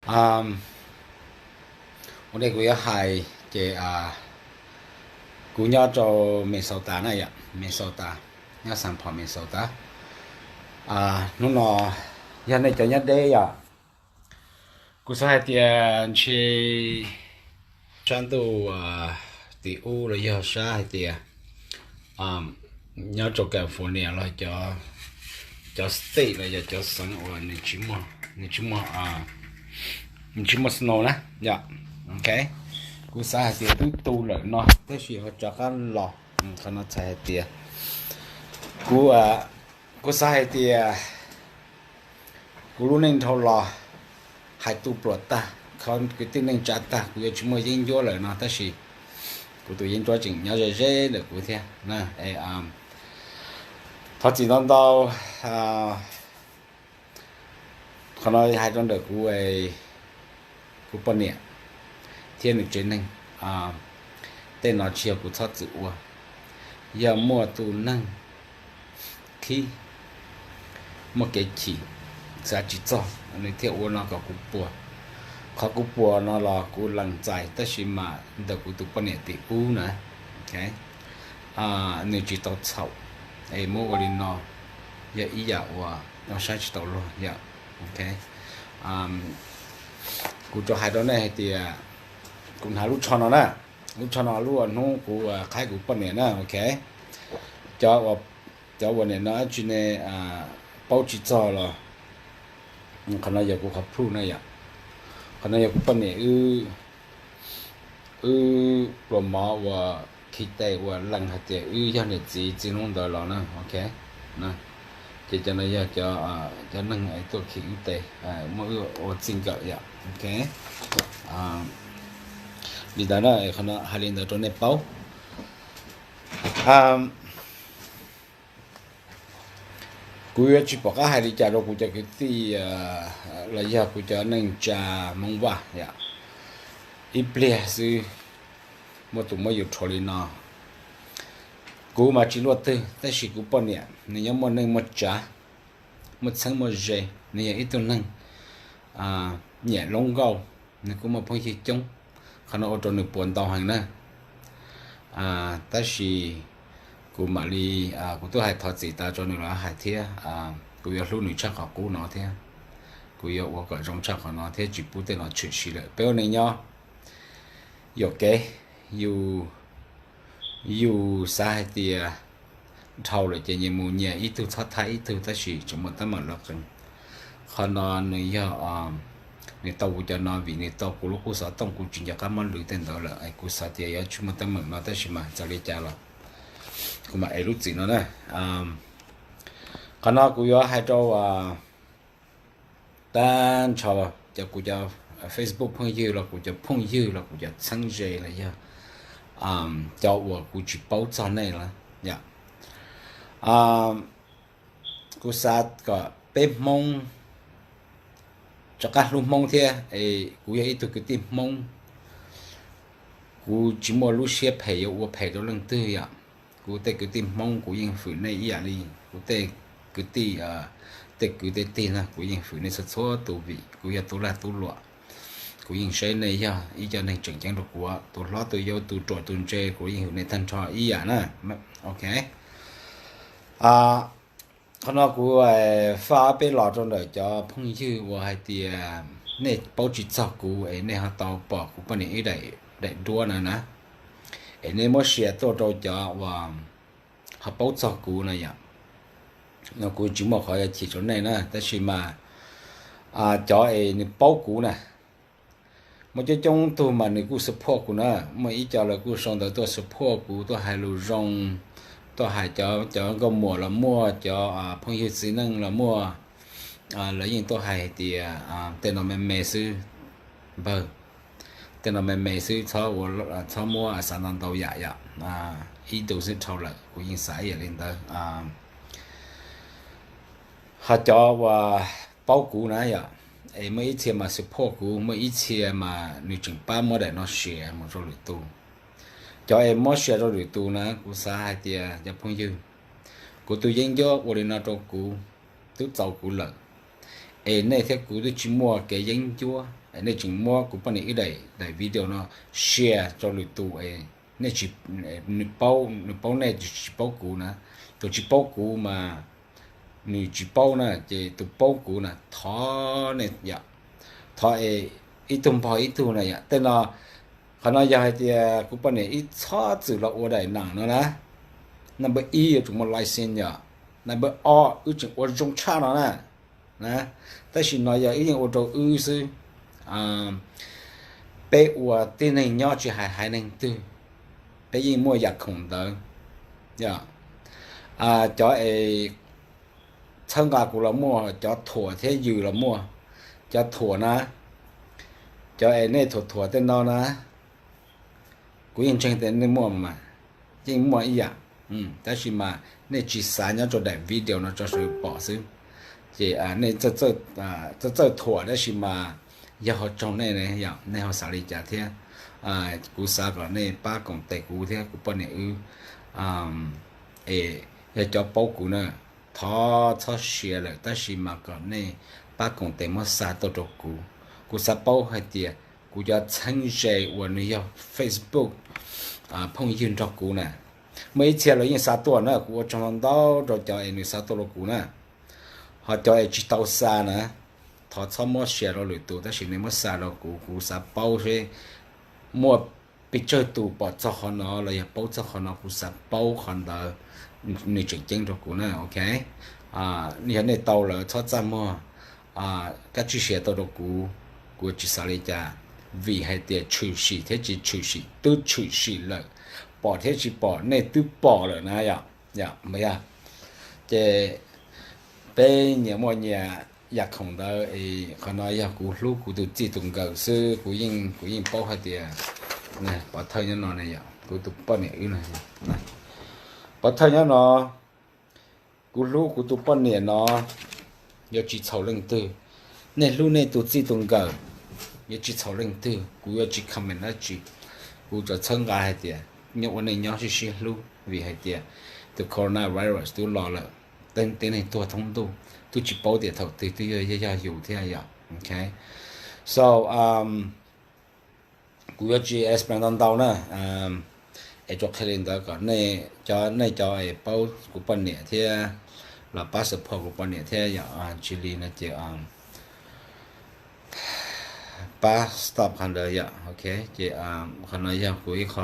Ua ntej kuv yuav hais ces kuv nyob rau Minnesota na yom, Minnesota, nyob Saint Paul, Minnesota. Hnub no yog nej cov nyob deb yom, kuv xav hais tias ntshe sab ntuj tim ub los yog sab hais tias nyob rau California los cov state los yog cov xeev uas nws tsis muaj, nws tsis muaj, nws tsis muaj snow na yom. Ok, kuv xav hais tias twb tu lawm no tab sis ho rov qab los. Qhov no txhais hais tias kuv, kuv xav hais tias kuv lub neej dhau los hais tu pluas tag, qhov kwv tij neej tsa tag, kuv yuav tsis muaj yeeb ncuab lawm no tab sis kuv tus yeeb ncuab tseem nyob ze ze ntawm kuv thiab na. Thov txim ntau ntau. Qhov no hais rau ntawm kuv, kuv poj niam thiab nws tsev neeg. Tej no tsis yog kuv txhob txwm ua, yog muaj tus neeg khib, muaj kev chim, xav tsis txog, nws thiaj ua no kom kuv puas. Qhov kuv puas no los kuv lees txais tab sis mas ntawm kuv tus poj niam tim ub na, nws tsis tau txhaum, es muab ua li no yog ib yam uas saib tsis taus luag yom. Ok, kuv tsuas hais rau nej hais tias kuv hnav lub tsho no na, lub tsho no lub hnub kuv qhaib kuv poj niam na. Ok, cov uas, cov uas nim no dab tsi ne, paub tsis txog los qhov no yog kuv qhov proof na yom. Qhov no yog kuv poj niam wb pluas mov uas khi tes uas lees hais tias wb yog niam txiv txij hnub ntawd los na. Ok, ces cov no yog cov neeg tuaj khi wb tes, muab wb ua txij nkawm yom. Ok, li ntawd na, qhov no hais li ntawd rau nej paub. Kuv yuav tsis pom qab hais li cas rau kuv cov kwv tij los yog kuv cov neej tsa Hmoob Vaj yom. Ib pliag xwb muaj tus muab yus rhuav li no. Kuv mas tsis luaj twg tab sis kuv poj niam nws nyob muaj neej muaj tsav, muaj txheeb muaj ze, nws yog ib tug neeg nyiam lub nkauj, nws kuj muaj phooj ywg coob. Qhov no ua rau nws puas ntau heev na. Tab sis kuv mam li, kuv twb hais thov txim tas rau nws los hais thiab, kuv yuav hlub nws tshaj qhov qub no thiab, kuv yuav ua kom zoo tshaj qhov no thiab tsis pub tej no tshwm sim lawm. Peb ua neej nyob yuam kev, yus, yus xav hais tias dhau lawm ces nyias mus nyias, ib tug txhob thab ib tug, tab sis tseem muaj teeb meem loj qees. Qhov no nws yog, nws tau kuv cov no vim nws tau kuv lub qub xov tooj, kuv tsis nco qab muab lwv tej ntawd lawm es kuv xav tias yuav tsis muaj teeb meem no tab sis mas txawm li cas los kuv mam ev lub txim no na. Qhov no kuv yuav hais rau tag nrho cov, kuv cov Facebook phooj ywg los kuv cov phooj ywg los kuv cov txheeb ze los yog cov uas kuv tsis paub txog nej lawm yom. Kuv xav kom peb Hmoob rov qab hlub Hmoob thiab es kuv yog ib tug kwv tij Hmoob, kuv tsis muaj lub siab phem yuav ua phem rau leej twg yom. Kuv tej kwv tij Hmoob kuv yeej fwm nej ib yam li kuv tej kwv tij, tej kwv tej tij na, kuv yeej fwm nej txhua txhua tus vim kuv yog tub lag tub luam. Kuv yeej saib nej yog ib co neeg tseem ceeb rau kuv, tus hlob tus yau tus ruam tus ntse kuv yeej fwm nej tag nrho ib yam na. Ok, qhov no kuv faj ob peb los rau ntawm cov phooj ywg uas hais tias nej paub tsis txog kuv es nej ho tau pom kuv poj niam ib daim, daim duab na na, es nej muab share tuaj rau cov uas ho paub txog kuv na yom. No kuv tsis muaj qhov yuav chim rau nej na tab sis mas cov es nws paub kuv na, muaj coob coob tug mas nws kuj support kuv na. Muaj ib co lawv kuj sau ntawv tuaj support kuv, tuaj hais lus zoo, tuaj hais cov, cov nkauj muam los muaj, cov phooj ywg txiv neej los muaj. Lawv yeej tuaj hais tias tej no me me xwb npawg, tej no me me xwb, txhob muab xav ntau ntau yam yom. Ib ntus xwb dhau lawm, kuv yeej xav ib yam li ntawd. Ho cov uas paub kuv na yom, es muaj ib txhia mas support kuv, muaj ib txhia mas nws tseem pab muab daim no share mus rau lwm tus. Cov es muab share rau lwm tus na, kuv xav hais tias cov phooj ywg, kuv tus yeeb ncuab ua li no rau kuv, twb txaus kuv lawm. Es nej thiab kuv twb tsis muaj kev yeeb ncuab, Nej tseem muab kuv poj niam wb daim, daim video no share rau lwm tus, nej tsis, nws paub, nws paub nej tsis paub kuv na. Tus tsis paub kuv mas nws tsis paub na, ces tus paub kuv na thov nej yom, thov es ib tug npog ib tug na yom. Tej no, qhov no yog hais tias kuv poj niam wb txhob txwm los ua daim nam no na. Number ib yuav tsum muaj license yom. Number ob wb tseem ua zoo tshaj no na. Na, tab sis no yog wb yeej ua rau wb xwb. Peb ua tib neeg nyob tsis hais haiv neeg twg, peb yeej muaj yam khoom ntawd. Yog cov es txhawb nqa kuv los muaj, cov thuam thiab yws los muaj. Cov thuam na, cov es nej thuam thuam tej no na, kuv yeej ntseeg tias nej muaj mas, yeej muaj ib yam. Tab sis mas nej tsis xav nyob rau daim video no rau sawv daws pom xwb. Ces nej txawj txawj thuam tab sis mas yog ho tsaug nej ne, yog nej ho xav li cas thiab. Kuv xav kom nej pab koom tes kuv thiab kuv poj niam wb. Es yog cov paub kuv na, thov txhob share lawm tab sis mas kom nej pab koom tes muab xa tuaj rau kuv. Kuv xav paub hais tias kuv cov txheeb ze uas nws yog Facebook phooj ywg nrog kuv na, muaj ib txhia lawv yeej xa tuaj na, kuv ua tsaug ntau ntau rau cov es nws xa tuaj rau kuv na. Ho cov es tsis tau xa na, thov txhob muab share rau lwm tus tab sis nej muab xa rau kuv, kuv xav paub seb muaj pes tsawg tus pom txog qhov no los yog paub txog qhov no, kuv xav paub qhov ntawd nws tseem ceeb rau kuv na, ok. Yog nej tau lawm txhob txaj muag, kab tsij share tau rau kuv, kuv tsis xav li cas, vim hais tias tshwm sim thiab tsis tshwm sim twb tshwm sim lawm, pom thiab tsis pom nej twb pom lawm na yom. Yog, ces peb nyias muaj nyias yam khoom ntawd es qhov no yog kuv hlub kuv tus txij tus nkawm xwb, kuv yeej, kuv yeej paub hais tias pov thawj nyob no ne yom, kuv tus poj niam wb no, pov thawj nyob no, kuv hlub kuv tus poj niam no, yuav tsis txhaum leej twg. Nej hlub nej tus txij tus nkawm, yuav tsis txhaum leej twg, kuv yuav tsis comment dab tsi. Kuv tsuas txhawb nqa hais tias nyob ua neej nyob sib sib hlub vim hais tias tus coronavirus twb los lawm, tib neeg tuag thoob ntuj, twb tsis paub tias thaum twg twb yog yog yus thiab yom, ok. So kuv yuav tsis explain ntau ntau na, es tsuas qhia li ntawd kom nej cov, nej cov es paub kuv poj niam thiab los pab support kuv poj niam thiab yom, tsis li no ces pab stop qhov ntawd yom, ok. Ces qhov no yog kuv ib qho